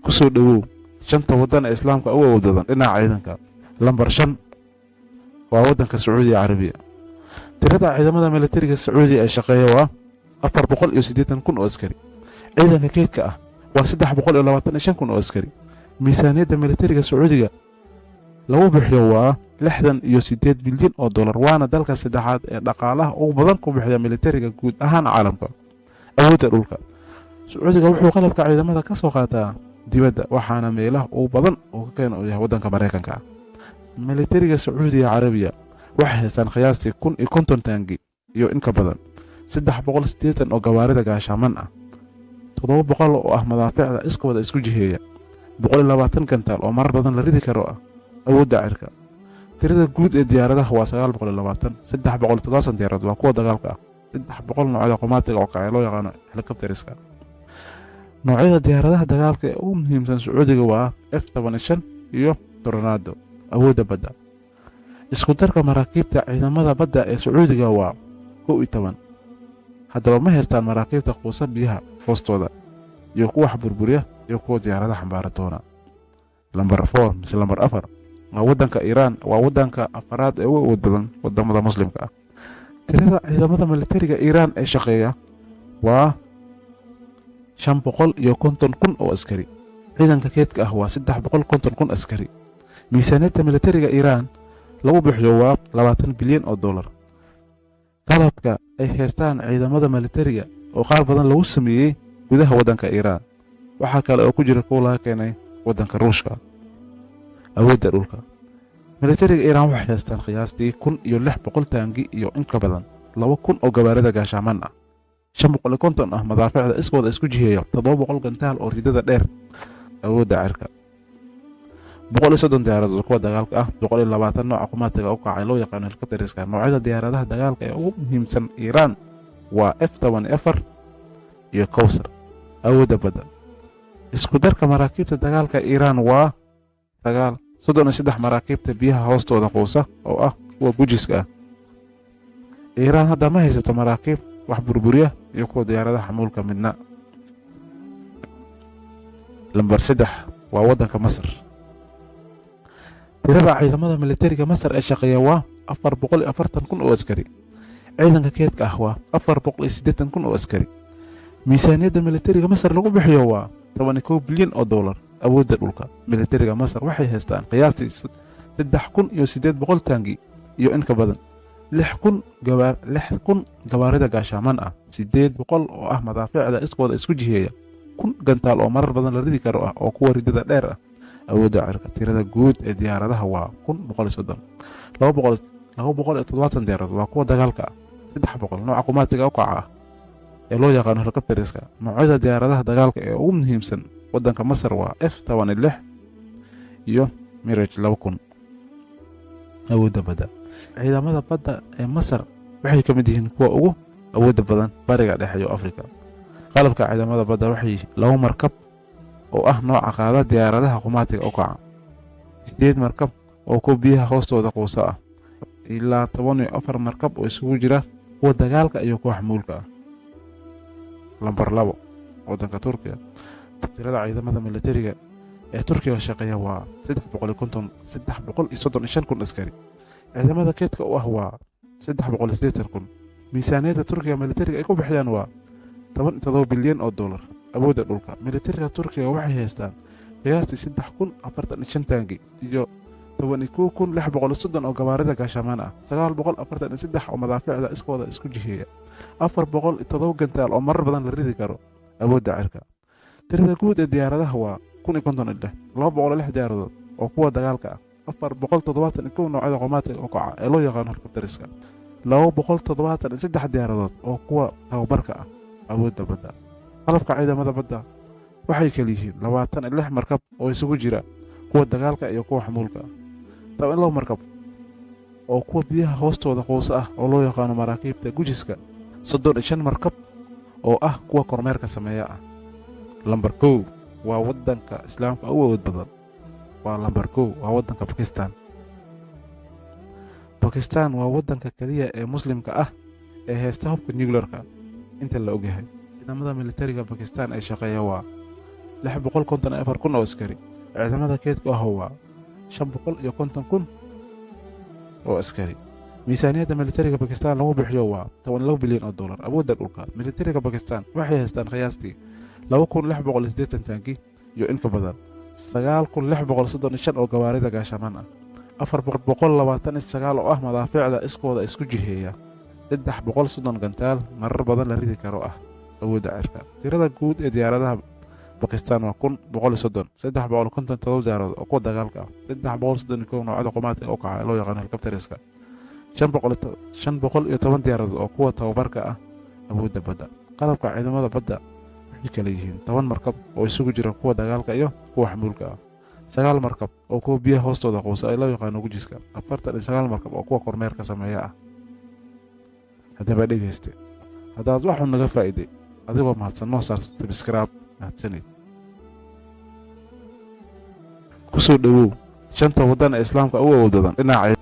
Kusoo dhowow shanta waddan ee Islaamka ugu awood badan dhinaca ciidanka. Lambar 5 waa waddanka Sacuudiga Carabiya. Tirada ciidamada militariga Sacuudiga ee shaqeeya waa 480,000 oo askari. Ciidanka keydka ah waa 325,000 oo askari. Miisaaniyadda militariga Sacuudiga lagu bixiyo waa 68 bilyan oo dollar, waana dalka saddexaad ee dhaqaalaha ugu badan ku bixiya militariga guud ahaan caalamka. Awoodda dhulka: Sacuudiga wuxuu qalabka ciidamada ka soo qaataa dibadda, waxaana meelaha ugu badan oo ka keena uu yahay waddanka Maraykanka. Militariga Sacuudiga Carabiya waxay haystaan qiyaastii 1050 taangi iyo in ka badan 380 oo gawaarida gaashaaman ah, 700 oo ah madaaficda iskooda isku jiheeya, 120 gantaal oo marar badan la ridi karo ah. Awoodda cirka: tirada guud ee diyaaradaha waa 920, 370 diyaaradood waa kuwa dagaalka ah, 300 noocyada qumaatiga oo kale loo yaqaano helicopteriska. Noocyada diyaaradaha dagaalka ee ugu muhiimsan Sacuudiga waa F 15 iyo Tornado. Awoodda badda: isku darka maraakiibta ciidamada badda ee Sacuudiga waa 11. Haddaba ma haystaan maraakiibta quusa biyaha hoostooda iyo kuwa wax burburiya iyo kuwa diyaaradaha xambaara doona. Lambar 4 mise lambar 4 waa waddanka Iiraan. Waa waddanka afaraad ee ugu awood badan wadamada Muslimka ah. Tirada ciidamada militariga Iiraan ee shaqeeya waa 550,000 oo askari. Ciidanka keydka ah waa 350,000 askari. Miisaaniyadda militariga Iiraan lagu bixiyo waa 20 bilyan oo dollar. Qalabka ay haystaan ciidamada militariga oo qaar badan lagu sameeyey gudaha waddanka Iiraan, waxaa kale oo ku jira kuwa laga keenay waddanka Ruushka. Awoodda dhulka: militariga Iiraan waxay haystaan qiyaastii 1600 taangi iyo in ka badan 2000 oo gawaarida gaashaaman ah, 550 ah madaaficda iskooda isku jiheeya, 700 gantaal oo ridada dheer. Awoodda cirka: 130 diyaaradood kuwa dagaalka ah, 120 nooca qumaatiga u kacay loo yaqaano helicopteriska. Noocyada diyaaradaha dagaalka ee ugu muhiimsan Iiraan waa F 14 iyo Kowsar. Awoodda badda: isku darka maraakiibta dagaalka Iiraan waa sagaal, 33 maraakiibta biyaha hoostooda quusa oo ah kuwa gujiska ah. Iiraan hadda ma haysato maraakiib wax burburiya iyo kuwa diyaaradaha xamuulka midna. Lambar 3 waa waddanka Masar. Tirada ciidamada militariga Masar ee shaqeeya waa 440,000 oo askari. Ciidanka keedka ah waa 480,000 oo askari. Miisaaniyadda militariga Masar lagu bixiyo waa 11 bilyan oo dollar. Awoodda dhulka: militariga Masar waxay haystaan qiyaastii 3800 taangi iyo in ka badan 6000 gawaarida gaashaaman ah, 800 oo ah madaafiicda iskooda isku jiheeya, 1000 gantaal oo marar badan la ridi karo ah oo kuwa ridada dheer ah. Awoodda cirka: tirada guud ee diyaaradaha waa 1130, 270 diyaaradood waa kuwa dagaalka ah, 300 nooca qumaatiga u kaca ah ee loo yaqaano helicopteriska. Noocyada diyaaradaha dagaalka ee ugu muhiimsan waddanka Masar waa F 16 iyo Mirage 2000. Awoodda badda: ciidamada badda ee Masar waxay ka mid yihiin kuwa ugu awoodda badan Bariga Dhexe iyo Afrika. Qalabka ciidamada badda waxay laba markab oo ah nooca qaada diyaaradaha qumaatiga u kaca, sideed markab oo kuwa biyaha hoostooda quusa ah, ilaa 14 markab oo isugu jira kuwa dagaalka iyo kuwa xamuulka ah. Lambar 2, waddanka Turkiga. Tirada ciidamada militariga ee Turkiga shaqeeya waa 350, 335,000 askari. Ciidamada keydka u ah waa 380,000. Miisaaniyadda Turkiga militariga ay ku bixiyaan waa 17 bilyan oo dollar. Awoodda dhulka: militariga Turkiga waxay haystaan qiyaastii 3045 taangi iyo 11,630 oo gawaarida gaashamaan ah, 943 oo madaafiicda iskooda isku jiheeya, 407 gantaal oo marar badan la ridi karo. Awoodda cirka: tirada guud ee diyaaradaha waa 1056, 206 diyaaradood oo kuwa dagaalka ah, 471 noocyada qumaatiga u kaca ee loo yaqaano helicopteriska, 273 diyaaradood oo kuwa tababarka ah. Awoodda badda: qalabka ciidamada badda waxay kala yihiin 26 markab oo isugu jira kuwa dagaalka iyo kuwa xamuulka ah, 12 markab oo kuwa biyaha hoostooda quusa ah oo loo yaqaano maraakiibta gujiska, 35 markab oo ah kuwa kormeerka sameeya ah. Lambar 1 waa waddanka Islaamka ugu awood badan. Waa lambar 1, waa waddanka Bakistan. Bakistan waa waddanka keliya ee Muslimka ah ee haysta hubka nuclearka inta la ogyahay. Ciidamada militariga Bakistan ee shaqeeya waa 654,000 oo askari. Ciidamada keydku ah waa 550,000 oo askari. Miisaaniyadda militariga Bakistan lagu bixiyo waa 12 bilyan oo dollar. Awoodda dhulka militariga Bakistan waxay haystaan qiyaastii 2680 taangi iyo in ka badan 9635 oo gawaarida gaashaman ah, 429 oo ah madaafiicda iskooda isku jiheeya, 330 gantaal marar badan la ridi karo ah. Awoodda cirka, tirada guud ee diyaaradaha Bakistan waa 1130, 357 diyaaradood oo kuwa dagaalka ah, 331 noocyada qumaatiga u kaca ee loo yaqaano helicopteriska, 510 diyaaradood oo kuwa tababarka ah. Awoodda badda, qalabka ciidamada badda waxay kala yihiin 10 markab oo isugu jira kuwa dagaalka iyo kuwa xamuulka ah, sagaal markab oo kuwa biyaha hoostooda quusa ee loo yaqaano gujiska, 49 markab oo kuwa kormeerka sameeya ah. Haddaba dhegayste, haddaad waxu naga faa'iiday, adigoo mahadsan noo saar subscribe. Mahadsanid. Kusoo dhowow shanta waddan ee Islaamka ugu awood badan dhinaca ciidanka.